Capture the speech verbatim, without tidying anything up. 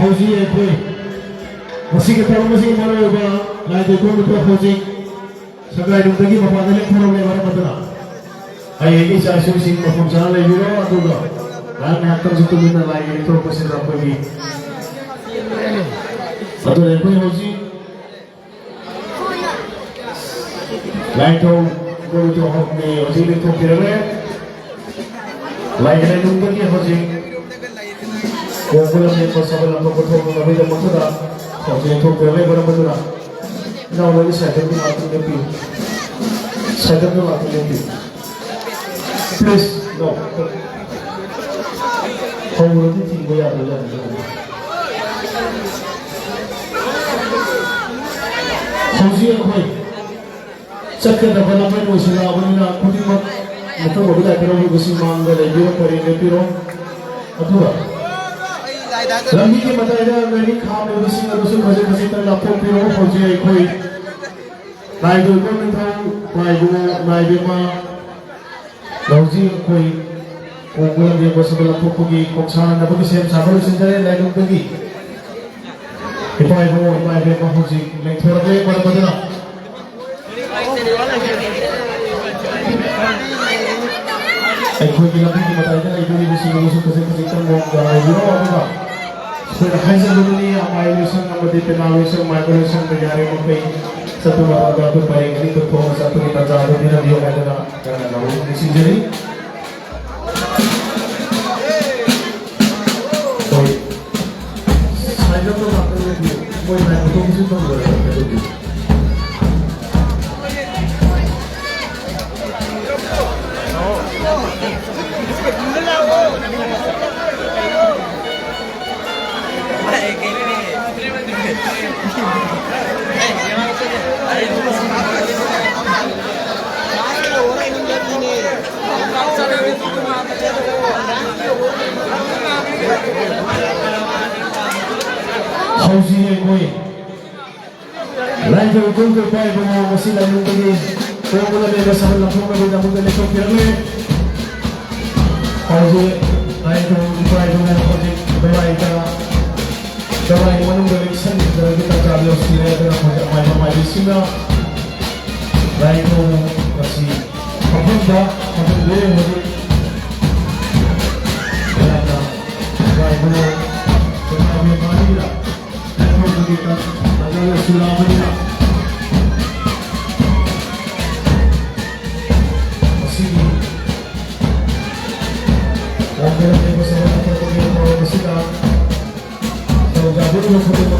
ꯍꯧꯖꯤꯛ ꯑꯩꯈꯣꯏ ꯃꯁꯤꯒꯤ ꯊꯧꯔꯝ ꯑꯁꯤꯒꯤ ꯃꯔꯨꯑꯣꯏꯕ ꯂꯥꯏ ꯇꯣꯏꯈꯣꯡ ꯃꯤꯊꯣꯛ ꯍꯧꯖꯤꯛ ꯁꯒꯥꯏꯔꯨꯝꯗꯒꯤ ꯃꯄꯥꯟꯗ ꯂꯦꯞꯊꯣꯔꯛꯂꯦ꯫ ꯃꯔꯝ ꯑꯗꯨꯅ ꯍꯌꯦꯡꯒꯤ ꯏꯆꯥ ꯏꯁꯨꯁꯤꯡ ꯃꯐꯝ ꯆꯥꯅ ꯂꯩꯕꯤꯔꯣ꯫ ꯑꯗꯨꯒ ꯉꯥꯏꯍꯥꯛ ꯉꯥꯏꯍꯥꯛꯇꯪꯁꯨ ꯇꯨꯃꯤꯟꯅ ꯂꯥꯏ ꯌꯦꯛꯊꯣꯔꯛꯄꯁꯤꯗ ꯑꯩꯈꯣꯏꯒꯤ ꯑꯗꯨꯅ ꯑꯩꯈꯣꯏ ꯍꯧꯖꯤꯛ ꯂꯥꯏꯊꯧ ꯒꯣꯕꯤꯟꯗ ꯍꯣꯝꯒꯤ ꯍꯧꯖꯤꯛ ꯂꯦꯞꯊꯣꯛꯄꯤꯔꯝꯃꯦ꯫ ꯂꯥꯏ ꯂꯥꯏꯅꯨꯡꯗꯒꯤ ꯍꯧꯖꯤꯛ ꯀꯣꯡꯕ ꯂꯝꯖꯦꯟ ꯁꯥꯕ ꯂꯝꯕ ꯄꯨꯊꯣꯛꯅꯕꯒꯤꯗꯃꯛꯇ ꯍꯧꯖꯤꯛ ꯂꯦꯞꯊꯣꯛꯄꯤꯔꯝꯃꯦ꯫ ꯃꯔꯝ ꯑꯗꯨꯅ ꯏꯅꯥꯎ ꯅꯪꯒꯤ ꯁꯥꯏꯀꯜꯗꯨ ꯉꯥꯛꯇꯪ ꯂꯦꯞꯄꯤꯌꯨ꯫ ꯁꯥꯏꯀꯜꯗꯨ ꯉꯥꯛꯇꯪ ꯂꯦꯞꯄꯤꯌꯨ꯫ Please, no. ꯍꯧꯔꯗꯤ ꯊꯤꯡꯕ ꯌꯥꯗꯣꯏꯖꯥꯠꯅꯤ꯫ ꯍꯧꯖꯤꯛ ꯑꯩꯈꯣꯏ ꯆꯠꯀꯗꯕ ꯂꯝꯕꯤ ꯂꯣꯏꯁꯤꯜꯂꯛꯑꯕꯅꯤꯅ ꯈꯨꯗꯤꯡꯃꯛ ꯃꯊꯧ ꯑꯗꯨꯗ ꯀꯔꯝꯕꯁꯤ ꯃꯥꯡꯗ ꯂꯩꯕꯤꯔꯣ, ꯄꯔꯦꯡ ꯂꯦꯞꯄꯤꯔꯣ꯫ ꯑꯗꯨꯒ ꯂꯝꯕꯤꯒꯤ ꯃꯇꯥꯏꯗ ꯒꯥꯔꯤ ꯈꯥꯝꯂꯤꯕꯁꯤꯡ ꯑꯗꯨꯁꯨ ꯈꯖꯤꯛ ꯈꯖꯤꯛꯇꯪ ꯂꯥꯞꯊꯣꯛꯄꯤꯔꯣ꯫ ꯍꯧꯖꯤꯛ ꯑꯩꯈꯣꯏ ꯂꯥꯏꯗꯣꯏꯕ ꯅꯤꯡꯊꯧ ꯃꯥꯏꯕꯨꯡ ꯃꯥꯏꯕꯦꯝꯃ ꯍꯧꯖꯤꯛ ꯑꯩꯈꯣꯏ ꯀꯣꯡꯕ ꯂꯝꯖꯦꯟ ꯁꯥꯕ ꯂꯥꯟꯊꯣꯛꯄꯒꯤ ꯈꯣꯡꯁꯥꯟꯅꯕꯒꯤ ꯁꯦꯝ ꯁꯥꯕ ꯂꯣꯏꯁꯤꯟꯖꯔꯦ ꯂꯥꯏꯅꯨꯡꯗꯒꯤ꯫ ꯏꯄꯥ ꯏꯕꯨꯡ ꯏꯃꯥ ꯏꯕꯦꯟ ꯍꯧꯖꯤꯛ ꯂꯦꯡꯊꯣꯔꯛꯂꯦ꯫ ꯃꯔꯝ ꯑꯗꯨꯅ ꯑꯩꯈꯣꯏꯒꯤ ꯂꯝꯕꯤꯒꯤ ꯃꯇꯥꯏꯗ ꯂꯩꯗꯣꯔꯤꯕꯁꯤꯡ ꯑꯗꯨꯁꯨ ꯈꯖꯤꯛ ꯈꯖꯤꯛꯇꯪ ꯃꯑꯣꯡꯗ ꯍꯥꯏꯕꯤꯔꯣ꯫ ꯑꯗꯨꯒ ꯑꯩꯈꯣꯏꯅ ꯍꯥꯏꯖꯕꯗꯨꯅꯤ, ꯑꯃꯥꯏ ꯂꯣꯏꯁꯪ ꯑꯃꯗꯤ ꯄꯦꯅꯥ ꯂꯣꯏꯁꯪ, ꯃꯥꯏꯕ ꯂꯣꯏꯁꯪꯗ ꯌꯥꯔꯤꯕ ꯃꯈꯩ ꯆꯠꯄ ꯃꯇꯝꯗ ꯑꯩꯈꯣꯏ ꯄꯔꯦꯡ ꯑꯅꯤꯗ ꯊꯣꯛꯑꯒ ꯆꯠꯄꯒꯤ ꯇꯥꯟꯖꯥ ꯑꯗꯨ ꯄꯤꯅꯕꯤꯌꯨ ꯍꯥꯏꯗꯅ ꯀꯟꯅ ꯅꯧꯅ ꯅꯤꯡꯁꯤꯡꯖꯔꯤ꯫ ꯍꯣꯏ꯫ ꯁꯥꯏꯀꯜꯗꯣ ꯉꯥꯛꯇꯪ ꯂꯦꯞꯄꯤꯌꯨ꯫ ꯃꯣꯏ ꯂꯥꯏꯟ ꯄꯨꯊꯣꯛ ꯄꯨꯁꯤꯟ ꯇꯧꯕ ꯂꯩꯔꯝꯃꯦ ꯑꯗꯨꯒꯤ꯫ ꯍꯧꯖꯤꯛ ꯑꯩꯈꯣꯏ ꯂꯥꯏꯊꯧ ꯀꯨꯝ ꯀꯨꯝ ꯄꯥꯏꯕ ꯃꯑꯣꯡ ꯑꯁꯤ ꯂꯥꯏꯅꯤꯡꯕꯒꯤ ꯀꯣꯡꯕ ꯂꯝꯕꯦꯟꯗ ꯁꯍꯟ ꯂꯥꯟꯊꯣꯛꯅꯕꯒꯤꯗꯃꯛꯇ ꯂꯦꯞꯊꯣꯛꯄꯤꯔꯝꯃꯤ꯫ ꯍꯧꯖꯤꯛ ꯂꯥꯏ ꯊꯣꯡ ꯏꯄꯥ ꯏꯄꯨꯅ ꯍꯧꯖꯤꯛ ꯂꯋꯥꯏꯗ, ꯂꯋꯥꯏ ꯃꯅꯨꯡꯗ ꯂꯦꯡꯁꯟꯕꯤꯗꯕꯒꯤ ꯇꯥꯟꯖꯥ ꯂꯧꯁꯤꯜꯂꯦ꯫ ꯑꯗꯨꯅ ꯍꯧꯖꯤꯛ ꯃꯥꯏꯕ ꯃꯥꯏꯕꯤꯁꯤꯡꯅ ꯂꯥꯏ ꯊꯣꯡ ꯑꯁꯤ ꯃꯐꯝꯗ ꯊꯝꯖꯤꯟꯕꯤꯔꯦ꯫ ꯍꯧꯖꯤꯛ ꯃꯌꯥꯝꯅ ꯂꯥꯏꯕꯨ ꯁꯅꯥꯒꯤ ꯃꯥꯔꯤꯗ ꯂꯦꯡꯊꯣꯛꯄꯒꯤ ꯇꯥꯟꯖꯥ ꯂꯧꯁꯤꯜꯂꯛꯑꯕꯅꯤꯅ ꯃꯁꯤꯒꯤ ꯂꯥꯛꯀꯗꯧꯔꯤꯕ ꯁꯚꯥ ꯊꯣꯛꯄꯒꯤ ꯊꯧꯔꯝ ꯑꯁꯤꯗ ꯊꯧꯖꯥꯕꯤꯔꯤꯕ ꯈꯨꯗꯤꯡꯃꯛ